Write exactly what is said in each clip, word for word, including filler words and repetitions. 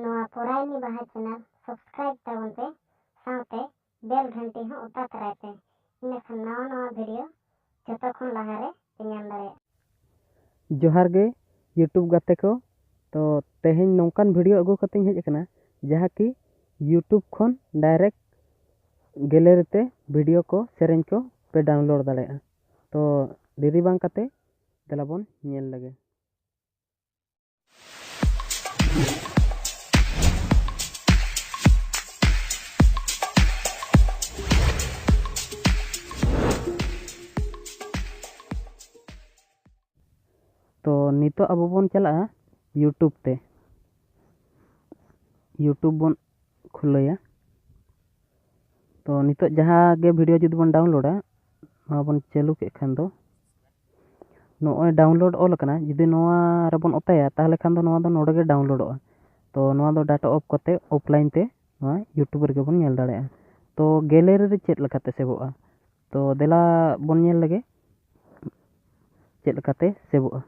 ᱱᱚᱣᱟ ᱯᱚᱨᱟᱭᱱᱤ ᱵᱟᱦᱟ channel subscribe ᱛᱟᱵᱚᱱ ᱯᱮ, ᱥᱟᱶᱛᱮ bell ᱜᱷᱟᱱᱴᱤ ᱦᱚᱸ ᱚᱛᱟ ᱛᱟᱨᱟᱭ ᱯᱮ, ᱤᱱᱟᱹᱠᱷᱟᱱ ᱱᱟᱣᱟ ᱱᱟᱣᱟ video ᱡᱷᱚᱛᱚ ᱠᱷᱚᱱ ᱞᱟᱦᱟᱨᱮ ᱯᱮ ᱧᱟᱢ ᱫᱟᱲᱮᱭᱟᱜᱼᱟ᱾ ᱡᱚᱦᱟᱨ ᱜᱮ YouTube ᱜᱟᱛᱮ ᱠᱚ, ᱛᱚ ᱛᱮᱦᱮᱧ ᱱᱚᱝᱠᱟᱱ video ᱟᱹᱜᱩ ᱠᱟᱛᱮᱧ ᱦᱮᱡ ᱟᱠᱟᱱᱟ, ᱡᱟᱦᱟᱸ ᱠᱤ YouTube ᱠᱷᱚᱱ direct gallery ᱛᱮ video ᱠᱚ, ᱥᱮᱨᱮᱧ ᱠᱚ ᱯᱮ download ᱫᱟᱲᱮᱭᱟᱜᱼᱟ᱾ ᱛᱚ ᱫᱮᱨᱤ ᱵᱟᱝ ᱠᱟᱛᱮ ᱫᱮᱞᱟ ᱵᱚᱱ ᱧᱮᱞ ᱞᱮᱜᱮ᱾ ᱛᱚ ᱱᱤᱛᱚᱜ ᱟᱵᱚ ᱵᱚᱱ ᱪᱟᱞᱟᱜᱼᱟ YouTube ᱛᱮ, YouTube ᱵᱚᱱ ᱠᱷᱩᱞᱟᱹᱭᱟ᱾ ᱛᱚ ᱱᱤᱛᱚᱜ ᱡᱟᱦᱟᱸ ᱜᱮ video ᱡᱩᱫᱤ ᱵᱚᱱ downloadᱟ, ᱱᱚᱣᱟ ᱵᱚᱱ ᱪᱟᱹᱞᱩ ᱠᱮᱫ ᱠᱷᱟᱱ ᱫᱚ ᱱᱚᱜᱼᱚᱭ download ᱚᱞ ᱟᱠᱟᱱᱟ, ᱡᱩᱫᱤ ᱱᱚᱣᱟ ᱨᱮᱵᱚᱱ ᱚᱛᱟᱭᱟ, ᱛᱟᱦᱚᱞᱮ ᱠᱷᱟᱱ ᱫᱚ ᱱᱚᱣᱟ ᱫᱚ ᱱᱚᱰᱮ ᱜᱮ downloadᱚᱜᱼᱟ᱾ ᱛᱚ ᱱᱚᱣᱟ ᱫᱚ data off ᱠᱟᱛᱮ offline ᱛᱮ ᱱᱚᱣᱟ YouTube ᱨᱮᱜᱮ ᱵᱚᱱ ᱧᱮᱞ ᱫᱟᱲᱮᱭᱟᱜᱼᱟ᱾ ᱛᱚ gallery ᱨᱮ ᱪᱮᱫ ᱞᱮᱠᱟᱛᱮ ᱥᱮᱵᱷᱚᱜᱼᱟ? ᱛᱚ ᱫᱮᱞᱟ ᱵᱚᱱ ᱧᱮᱞ ᱞᱮᱜᱮ ᱪᱮᱫ ᱞᱮᱠᱟᱛᱮ ᱥᱮᱵᱷᱚᱜᱼᱟ᱾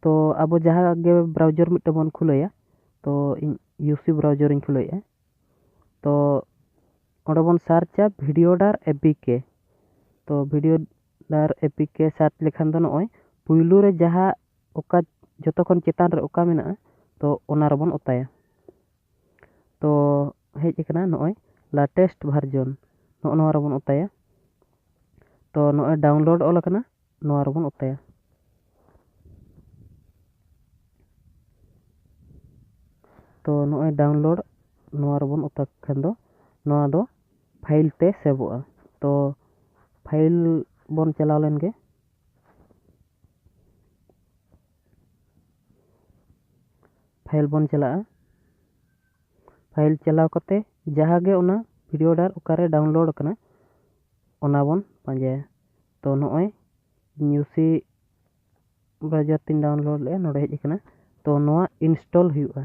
ᱛᱚ ᱟᱵᱚ ᱡᱟᱦᱟᱸ ᱜᱮ browser ᱢᱤᱫᱴᱟᱝ ᱵᱚᱱ ᱠᱷᱩᱞᱟᱹᱭᱟ, ᱛᱚ ᱤᱧ UC browser ᱤᱧ ᱠᱷᱩᱞᱟᱹᱣᱮᱫᱼᱟ᱾ ᱛᱚ ᱚᱸᱰᱮ ᱵᱚᱱ searchᱟ Videodar APK᱾ ᱛᱚ Videodar APK search ᱞᱮᱠᱷᱟᱱ ᱫᱚ ᱱᱚᱜᱼᱚᱭ ᱯᱩᱭᱞᱩ ᱨᱮ ᱡᱟᱦᱟᱸ ᱚᱠᱟ ᱡᱚᱛᱚ ᱠᱷᱚᱱ ᱪᱮᱛᱟᱱ ᱨᱮ ᱚᱠᱟ ᱢᱮᱱᱟᱜᱼᱟ, ᱛᱚ ᱚᱱᱟ ᱨᱮᱵᱚᱱ ᱚᱛᱟᱭᱟ᱾ ᱛᱚ ᱦᱮᱡ ᱟᱠᱟᱱᱟ ᱱᱚᱜᱼᱚᱭ latest version, ᱱᱚᱜᱼᱚ ᱱᱚᱣᱟ ᱨᱮᱵᱚᱱ ᱚᱛᱟᱭᱟ᱾ ᱛᱚ ᱱᱚᱜᱼᱚᱭ download ᱚᱞ ᱟᱠᱟᱱᱟ, ᱱᱚᱣᱟ ᱨᱮᱵᱚᱱ ᱚᱛᱟᱭᱟ᱾ ᱛᱚ ᱱᱚᱜᱼᱚᱭ download, ᱱᱚᱣᱟ ᱨᱮᱵᱚᱱ ᱚᱛᱟ ᱠᱷᱟᱱ ᱫᱚ ᱱᱚᱣᱟ ᱫᱚ file ᱛᱮ ᱥᱮᱵᱷᱚᱜᱼᱟ᱾ ᱛᱚ file ᱵᱚᱱ ᱪᱟᱞᱟᱣ ᱞᱮᱱ ᱜᱮ, file ᱵᱚᱱ ᱪᱟᱞᱟᱜᱼᱟ᱾ File ᱪᱟᱞᱟᱣ ᱠᱟᱛᱮ ᱡᱟᱦᱟᱸ ᱜᱮ ᱚᱱᱟ Videodar ᱚᱠᱟᱨᱮ download ᱟᱠᱟᱱᱟ, ᱚᱱᱟ ᱵᱚᱱ ᱯᱟᱸᱡᱟᱭᱟ᱾ ᱛᱚ ᱱᱚᱜᱼᱚᱭ UC browser ᱛᱤᱧ download ᱞᱮᱫᱼᱟ, ᱱᱚᱰᱮ ᱦᱮᱡ ᱟᱠᱟᱱᱟ᱾ ᱛᱚ ᱱᱚᱣᱟ install ᱦᱩᱭᱩᱜᱼᱟ᱾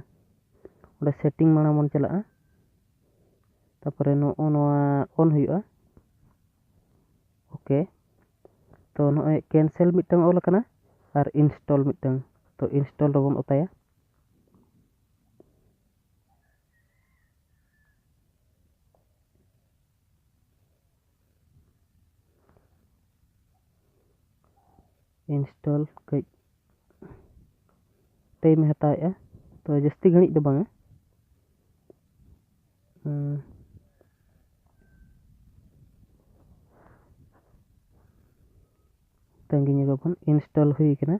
ᱚᱸᱰᱮ setting ᱢᱟᱲᱟᱝ ᱵᱚᱱ ᱪᱟᱞᱟᱜᱼᱟ, ᱛᱟᱨᱯᱚᱨᱮ ᱱᱚᱜᱼᱚ ᱱᱚᱣᱟ on ᱦᱩᱭᱩᱜᱼᱟ᱾ OK, ᱛᱚ ᱱᱚᱜᱼᱚᱭ cancel ᱢᱤᱫᱴᱟᱝ ᱚᱞ ᱟᱠᱟᱱᱟ ᱟᱨ install ᱢᱤᱫᱴᱟᱝ, ᱛᱚ install ᱨᱮᱵᱚᱱ ᱚᱛᱟᱭᱟ᱾ install ᱠᱟᱹᱡ time ᱮ ᱦᱟᱛᱟᱣᱮᱫᱼᱟ, ᱛᱚ ᱡᱟᱹᱥᱛᱤ ᱜᱷᱟᱹᱲᱤᱡ ᱫᱚ ᱵᱟᱝᱟ᱾ ᱦᱩᱸ᱾ ᱛᱟᱺᱜᱤ ᱧᱚᱜᱟᱵᱚᱱ, install ᱦᱩᱭ ᱠᱟᱱᱟ᱾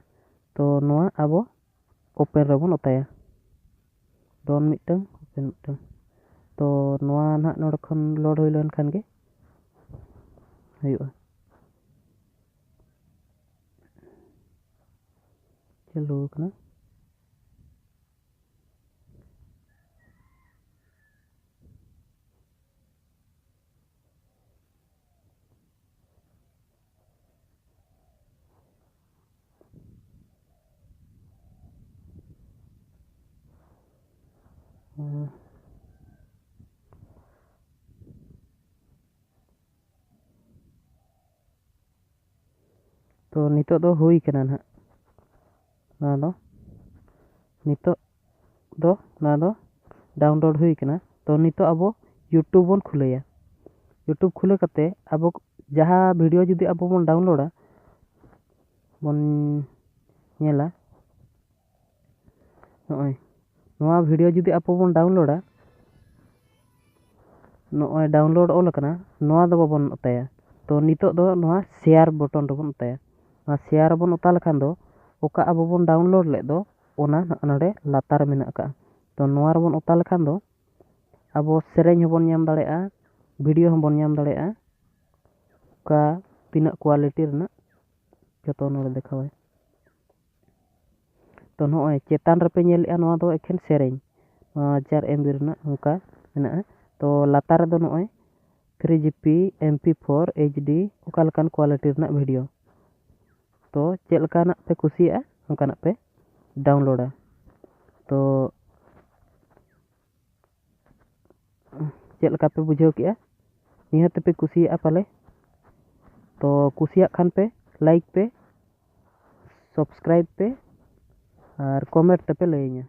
ᱛᱚ ᱱᱚᱣᱟ ᱟᱵᱚ open ᱨᱮᱵᱚᱱ ᱚᱛᱟᱭᱟ᱾ Done ᱢᱤᱫᱴᱟᱝ, open ᱢᱤᱫᱴᱟᱝ᱾ ᱛᱚ ᱱᱚᱣᱟ ᱱᱟᱦᱟᱜ ᱱᱚᱰᱮ ᱠᱷᱚᱱ load ᱦᱩᱭ ᱞᱮᱱᱠᱷᱟᱱ ᱜᱮ ᱦᱩᱭᱩᱜᱼᱟ᱾ ᱪᱟᱹᱞᱩ ᱟᱠᱟᱱᱟ᱾ ᱛᱚ ᱱᱤᱛᱚᱜ ᱫᱚ ᱦᱩᱭ ᱠᱟᱱᱟ ᱱᱟᱦᱟᱜ, ᱱᱚᱣᱟ ᱫᱚ ᱱᱤᱛᱚᱜ ᱫᱚ ᱱᱚᱣᱟ ᱫᱚ download ᱦᱩᱭ ᱠᱟᱱᱟ᱾ ᱛᱚ ᱱᱤᱛᱚᱜ ᱟᱵᱚ YouTube ᱵᱚᱱ ᱠᱷᱩᱞᱟᱹᱭᱟ᱾ YouTube ᱠᱷᱩᱞᱟᱹᱣ ᱠᱟᱛᱮ ᱟᱵᱚ ᱡᱟᱦᱟᱸ video ᱡᱩᱫᱤ ᱟᱵᱚ ᱵᱚᱱ downloadᱟ, ᱵᱚᱱ ᱧᱮᱞᱟ, ᱱᱚᱜᱼᱚᱭ ᱱᱚᱣᱟ video ᱡᱩᱫᱤ ᱟᱵᱚ ᱵᱚᱱ downloadᱟ, ᱱᱚᱜᱼᱚᱭ download ᱚᱞ ᱟᱠᱟᱱᱟ, ᱱᱚᱣᱟ ᱫᱚ ᱵᱟᱵᱚᱱ ᱚᱛᱟᱭᱟ᱾ ᱛᱚ ᱱᱤᱛᱚᱜ ᱫᱚ ᱱᱚᱣᱟ share button ᱨᱮᱵᱚᱱ ᱚᱛᱟᱭᱟ᱾ ᱱᱚᱣᱟ share ᱵᱚᱱ ᱚᱛᱟ ᱞᱮᱠᱷᱟᱱ ᱫᱚ ᱚᱠᱟ ᱟᱵᱚ ᱵᱚᱱ download ᱞᱮᱫ ᱫᱚ, ᱚᱱᱟ ᱱᱚᱜᱼᱚ ᱱᱚᱰᱮ ᱞᱟᱛᱟᱨ ᱨᱮ ᱢᱮᱱᱟᱜ ᱟᱠᱟᱫᱼᱟ᱾ ᱛᱚ ᱱᱚᱣᱟ ᱨᱮᱵᱚᱱ ᱚᱛᱟ ᱞᱮᱠᱷᱟᱱ ᱫᱚ ᱟᱵᱚ ᱥᱮᱨᱮᱧ ᱦᱚᱸᱵᱚᱱ ᱧᱟᱢ ᱫᱟᱲᱮᱭᱟᱜᱼᱟ, video ᱦᱚᱸᱵᱚᱱ ᱧᱟᱢ ᱫᱟᱲᱮᱭᱟᱜᱼᱟ, ᱚᱠᱟ ᱛᱤᱱᱟᱹᱜ quality ᱨᱮᱱᱟᱜ ᱡᱚᱛᱚ ᱱᱚᱰᱮ ᱫᱮᱠᱷᱟᱣᱟᱭ᱾ ᱛᱚ ᱱᱚᱜᱼᱚᱭ ᱪᱮᱛᱟᱱ ᱨᱮᱯᱮ ᱧᱮᱞᱮᱫᱼᱟ, ᱱᱚᱣᱟ ᱫᱚ ᱮᱠᱷᱮᱱ ᱥᱮᱨᱮᱧ, ᱱᱚᱣᱟ ᱪᱟᱨ M B ᱨᱮᱱᱟᱜ ᱚᱱᱠᱟ ᱢᱮᱱᱟᱜᱼᱟ᱾ ᱛᱚ ᱞᱟᱛᱟᱨ ᱨᱮᱫᱚ ᱱᱚᱜᱼᱚᱭ three G P, M P four, H D, ᱚᱠᱟ ᱞᱮᱠᱟᱱ quality ᱨᱮᱱᱟᱜ video᱾ ᱛᱚ ᱪᱮᱫ ᱞᱮᱠᱟᱱᱟᱜ ᱯᱮ ᱠᱩᱥᱤᱭᱟᱜᱼᱟ, ᱚᱱᱠᱟᱱᱟᱜ ᱯᱮ downloadᱟ᱾ ᱛᱚ ᱪᱮᱫ ᱞᱮᱠᱟ ᱯᱮ ᱵᱩᱡᱷᱟᱹᱣ ᱠᱮᱜᱼᱟ? ᱱᱤᱦᱟᱹᱛ ᱯᱮ ᱠᱩᱥᱤᱭᱟᱜᱼᱟ ᱯᱟᱞᱮ᱾ ᱛᱚ ᱠᱩᱥᱤᱭᱟᱜ ᱠᱷᱟᱱ ᱯᱮ like ᱯᱮ, subscribe ᱯᱮ ᱟᱨ comment ᱛᱮᱯᱮ ᱞᱟᱹᱭᱟᱹᱧᱟ᱾